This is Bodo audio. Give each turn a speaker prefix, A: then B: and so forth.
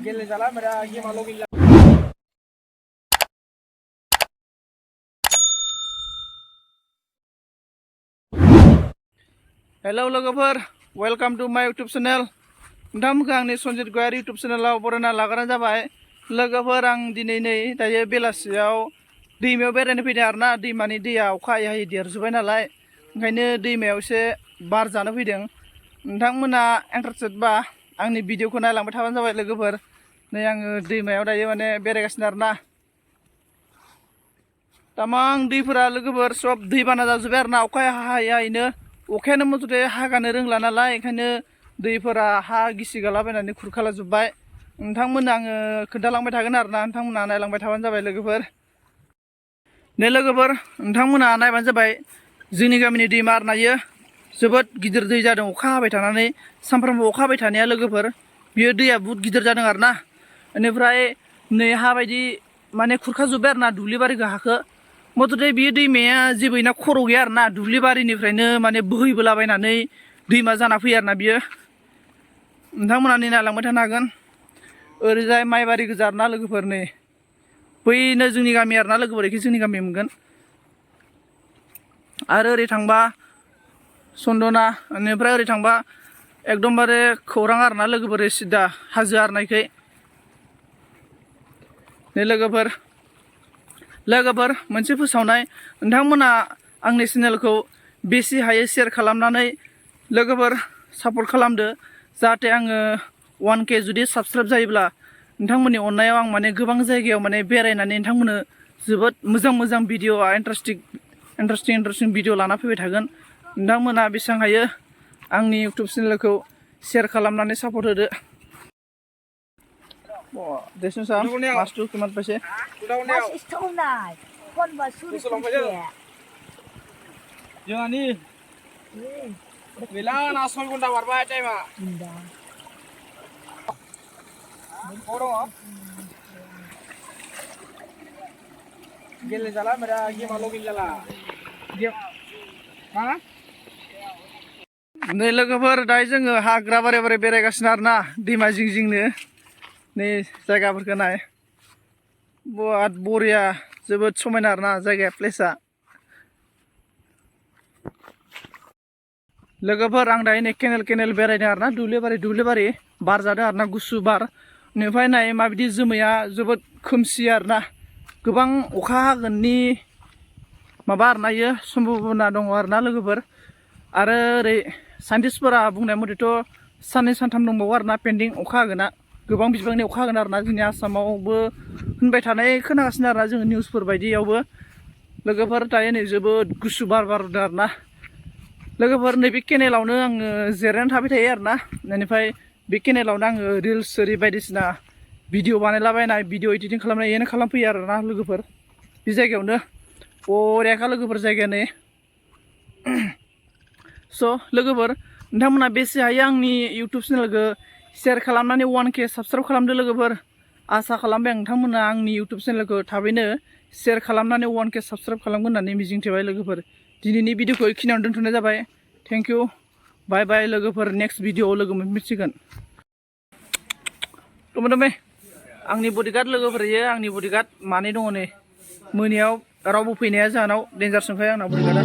A: गेलेजाला मेरा गेमाल' गैला। हेलौ लोगोफोर, वेलकाम टू माय यूट्यूब चैनल। नोंथांमोनखौ आंनि सन्जित गयारि यूट्यूब चैनलाव बरायना लाग्रोनाय जाबाय। लोगोफोर, आं दिनै नै दायो बेलासियाव दैमायाव बेरायनो फैदों आरोना। दैमानि दैया अखा हायै हायै देरजोब्बाय नालाय, ओंखायनो दैमायाव एसे बार जानो फैदों। नोंथांमोना इन्टारेस्टेडबा आंनि भिडिअखौ नायलांबाय थाबानो जाबाय लोगोफोर। नै आङो दैमायाव दायो माने बेरायगासिनो आरोना। तामां दैफोरा लोगोफोर सब दैबाना जाजोब्बाय आरोना। अखा हायै हायैनो अखायानो मथथे हागानो रोंला नालाय, ओंखायनो दैफोरा हा गिसि गालाबायनानै खुरखालाजोब्बाय। नोंथांमोननो आङो खोन्थालांबाय थागोन आरोना, नोंथांमोना नायलांबाय थाबानो जाबाय लोगोफोर। नै लोगोफोर, नोंथांमोना नायबानो जाबाय। जोंनि गामिनि दैमा आरोना इयो जोबोद गिदिर दै जादों अखा हाबाय थानानै। सानफ्रामबो अखा हाबाय थानाया लोगोफोर, बियो दैया बुहुद गिदिर जादों आरोना। बेनिफ्राय नै हा बायदि माने खुरखाजोब्बाय आरोना दुब्लि बारिखौ, हाखौ। मथथे बियो दैमाया जेबो इना खर' गैया आरोना, दुब्लि बारिनिफ्रायनो माने बोहैबोलाबायनानै दैमा जाना फैयो आरोना बियो। नोंथांमोना नै नायलांबाय थानो हागोन। ओरैजाय माइबारि गोजा आरोना लोगोफोर। नै बैनो जोंनि गामि आरोना लोगोफोर, बेखि जोंनि गामि मोनगोन। आरो ओरै थांबा सन्दना, बेनिफ्राय ओरै थांबा एकदमबारे खौरां आरोना लोगोफोर, सिदा हाजो आरोना इखै। नै लोगोफोर मोनसे फोसावनाय, नोंथांमोना आंनि चेनेलखौ बेसे हायो शेयार खालामनानै लोगोफोर सापर्ट खालामदो, जाहाथे आङो 1K जुदि साबसक्राइब जायोब्ला नोंथांमोननि अननायाव आं माने गोबां जायगायाव माने बेरायनानै नोंथांमोननो जोबोद मोजां मोजां भिडिअ इन्टारेस्टिं भिडिअ लाना फैबाय थागोन। नोंथांमोना बेसेबां हायो आंनि इउटुब चेनेलखौ शेयार खालामनानै सापर्ट होदो। देसुन साम मासटु किमान पाइसे?
B: Was ist tonal? Von was
A: जोंहानि गैला ना 6 घन्टा बारबाय टाइमा। गेलेजाला मेरा गेमाल' गेलेजाला। मा? नै लोगोफोर, दायो जोङो हाग्रा बारि बारि बेरायगासिनो आरोना दैमा जिं जिंनो। नै जायगाफोरखौ नाय, बिराद बरिया, जोबोद समायना आरोना जायगाया, प्लेसआ। लोगोफोर, आं दायो नै केनेल बेरायदों आरोना, दुब्लि बारि बार जादों आरोना, गुसु बार। बेनिफ्राय नाय माबायदि जोमैया जोबोद खोमसि आरोना, गोबां अखा हागोननि माबा आरोना इयो सम्भाबना दङ आरोना लोगोफोर। आरो ओरै साइन्टिस्टफोरा बुंनाय मथेथ' साननै सानथाम दंबावो आरोना पेन्डिं अखा हागोना, गोबां बिबांनि अखा हागोन आरोना जोंनि आसामावबो होनबाय थानाय खोनागासिनो आरोना जोङो निउसफोर बायदियावबो। लोगोफोर, दायो नै जोबोद गुसु बार बारदों आरोना। लोगोफोर, नैबे केनेलावनो आङो जिरायनानै थाबाय थायो आरोना। बेनिफ्राय बे केनेलावनो आङो रिल्स ओरै बायदिसिना भिडिअ बानायलाबायनाय, भिडिअ एडिटिं खालामनाय बेनो खालामफैयो आरोना लोगोफोर। बे जायगायावनो बरियाखा लोगोफोर जायगाया नै। स' लोगोफोर, नोंथांमोना बेसे हायो आंनि इउटुब चेनेलखौ शेयार खालामनानै 1K साबसक्राइब खालामदो लोगोफोर। आसा खालामबाय आं नोंथांमोना आंनि इउटुब चेनेलखौ थाबैनो शेयार खालामनानै 1K साबसक्राइब खालामगोन होननानै मिजिंथिबाय लोगोफोर। दिनैनि भिडिअखौ बेखिनियावनो दोनथ'नाय जाबाय। थेंक इउ, बाय बाय लोगोफोर, नेक्स्ट भिडिअआव लोगो मोनफिनसिगोन। टमे आंनि बडिगार्ड लोगोफोर, इयो आंनि बडिगार्ड मानै दङ नै। मोनायाव रावबो फैनाया जाहानाव डेन्जारसो नंखायो आंना बडिगार्डआ।